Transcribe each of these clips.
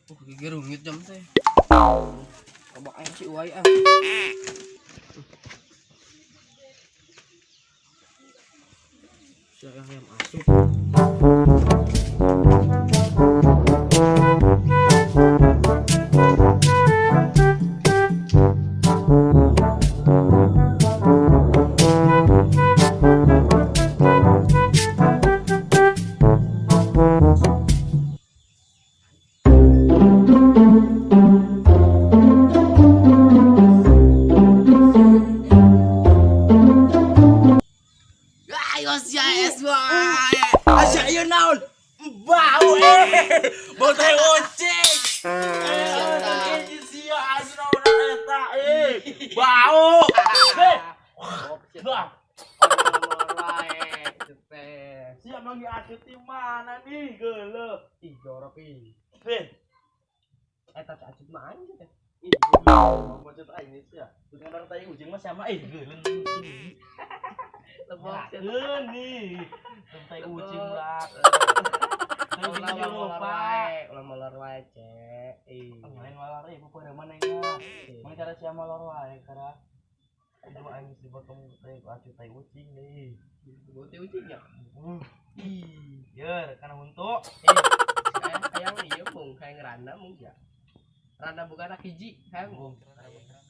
Gigi rungit jam teh. Coba aing si Uwai ah. Si ayam asup. Ayo si AS wae. Asya ieu naon? Bau eh. Bau tai ucing. Eh, sia anjing naon eta eh. Bau. Eh. Wah, sia manggil acut di mana nih geuleuh. Ih, jorok ih. Eh, Eta teh acut mah anjing teh. ih, geuleuh. Mau acut aing sia. Dengan tai ucing mah sama eh geuleuh. Lebok sih. Nih. Tai ucing lah. Tai ucing Ulah di molor lupa. wae, ulah molor wae, Cek. Ih. Lain malar eh pada mana ya? Mana cara sia molor wae kara. Aduh aing geus dibotong tai acut tai ucing nih. Bau teh ucingnya. Ih, yer kana huntu. Eh, hayang ieu mung hayang randa mung ya. Randa bukan anak hiji, hayang Bung.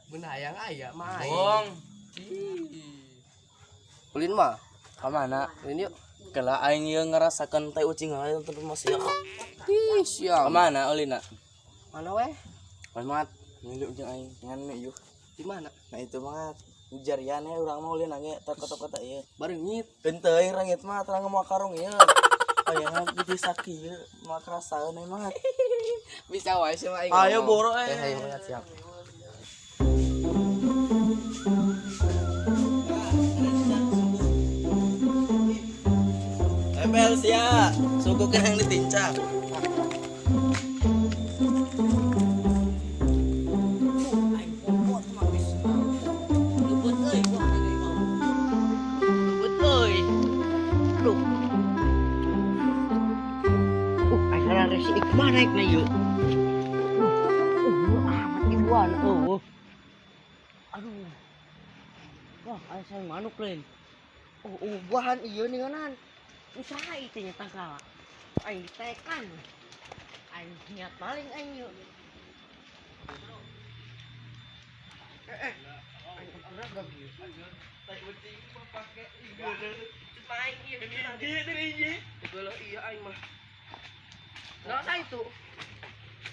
mun hayang aya mah aing. Bung. Ulin mah, Ka mana? ulin yuk. Kela aing ieu ngerasakeun tai ucing lain terus masih. Ih, siap. Ka mana ulina? Mana weh? Mat, milu jeung aing ngan ieu. Di mana? Nah itu mah jarian ya urang mah ulin ge teh kota-kota ieu. Bareungit. Henteu aing rangit mah terang moal karung ieu. Hayang bisa kieu moal kerasaeun aing mah. Bisa wae sih mah aing. Ayo ngomong. boro eh. Eh, ayo banget siap. Ebel sia, suku yang ditincak. Luput euy, wah aing mau. Luput euy. Aduh. Aing rada si Ikma naik na ieu. Amat ibuan eueuh. Aduh. Wah, aya saya manuk lain. Buahan ieu ninganan. Usaha itu nya tangkal. Aing ditekan. Aing niat maling aing ieu. Eh. Aing beragam ieu. Tai ucing mah pake Main ieu. hiji. Geuleuh iya aing mah. Nah, itu.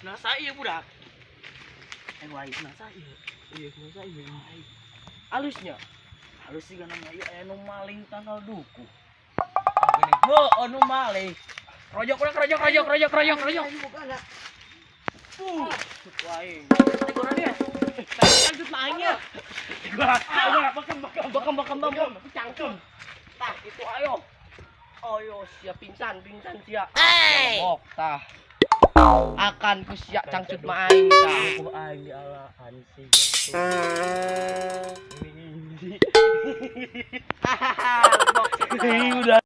Nah saya budak. Eh wae nah saya. Iya, masa iya. Alusnya. Halus sih kana ieu aya nu maling tangkal duku. Gini, heuh anu maling. Rojok udah rojok rojok rojok rojok rojok. Aing bukan ada. Wae. Teguran dia. Lanjut maingnya. Bakam bakam Bakam bakam bakam. Cangkem. Tah, itu ayo. Ayo siap pingsan, pingsan siap. Hey! Bok tah. Akan ku siap cangcut maing tah. Aku aing di alaan sih. Ini. Hahaha, bok. Udah.